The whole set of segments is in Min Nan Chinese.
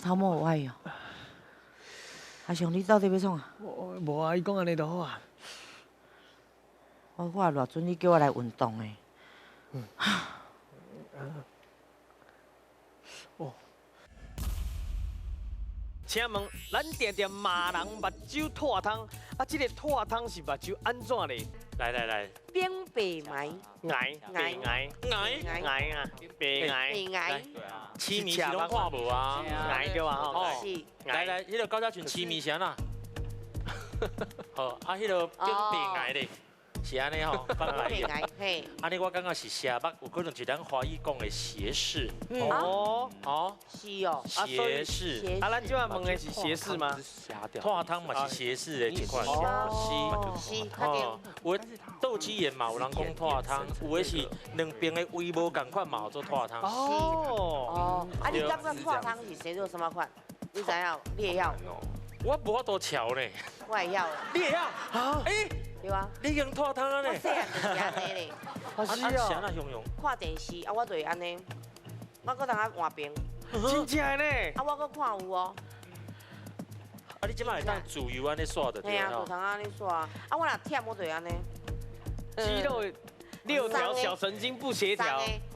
頭毛有愛哦。阿雄，你到底欲創啥？我無啊，伊講按呢就好啊。我看偌準你叫我來運動的。嗯。哦。請問，咱定定罵人目睭脫湯，啊，這个脫湯是目睭按怎咧？來來來。變白眉。癌白癌癌癌啊，白癌。白癌。痴迷是攏看無啊？癌對吧？吼。是。來來，彼个高家群痴迷啥啦？好，啊，彼个變白癌咧。是按呢吼，講白一點。嘿。按呢我感覺是斜目，有可能是咱華語講的斜視。哦哦。是哦。斜視。啊，咱這擺問的是斜視嗎？脫湯嘛是斜視的一款。是。是，確定。有的鬥雞眼嘛，有人講脫湯，有的是兩邊的眉無仝款嘛，叫做脫湯。哦。哦。啊，你感覺脫湯是寫做啥物款？你知影？你會曉？我無法度瞧呢。我會曉啦。你會曉？啊？欸。對啊。你已經脫湯啊呢？我細漢就是按呢咧。啊是啊。是按怎形容？看電視啊，我就會按呢，我閣通啊換爿。真正的呢？啊，我閣看有哦。啊，你這擺會當自由按呢煞就對嘿啊，就通按呢煞。啊，我若忝，我就會按呢。肌肉六條小神經不協調。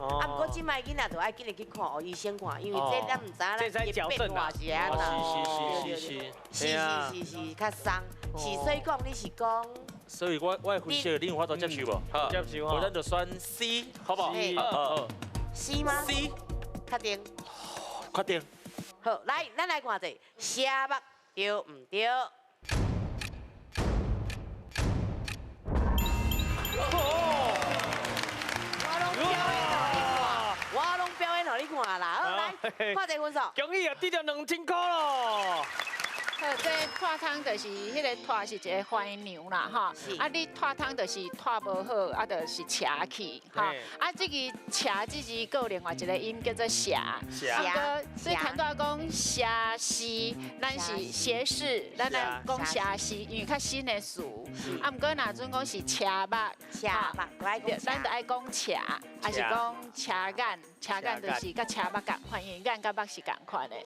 啊，毋過這擺囡仔就愛緊去看予醫生看，因為這咱毋知影咱的變化是按怎。是是是是。是是是是，較鬆。是所以講你是講。所以我的分析，你有法度接受無？好，接受。我咱就選 C，好無？好。 C 嗎？C。確定。確定。好，來，咱來看者，斜目對毋對？我攏表演予你看，我攏表演予你看啦。好，來，看這分數。恭喜啊，得著2000箍囉。好，這脫湯就是彼个脫是一个番娘啦，吼。啊，你脫湯就是脫無好，啊，就是斜去，吼。啊，這個斜這字閣有另外一个音叫做斜。斜。啊，所以談到講斜視，咱是斜視，咱來講斜視，因為較新的詞。啊，毋過若準講是斜目，斜目，咱就愛講斜，還是講斜眼，斜眼就是佮斜目仝款，因為眼佮目是仝款的。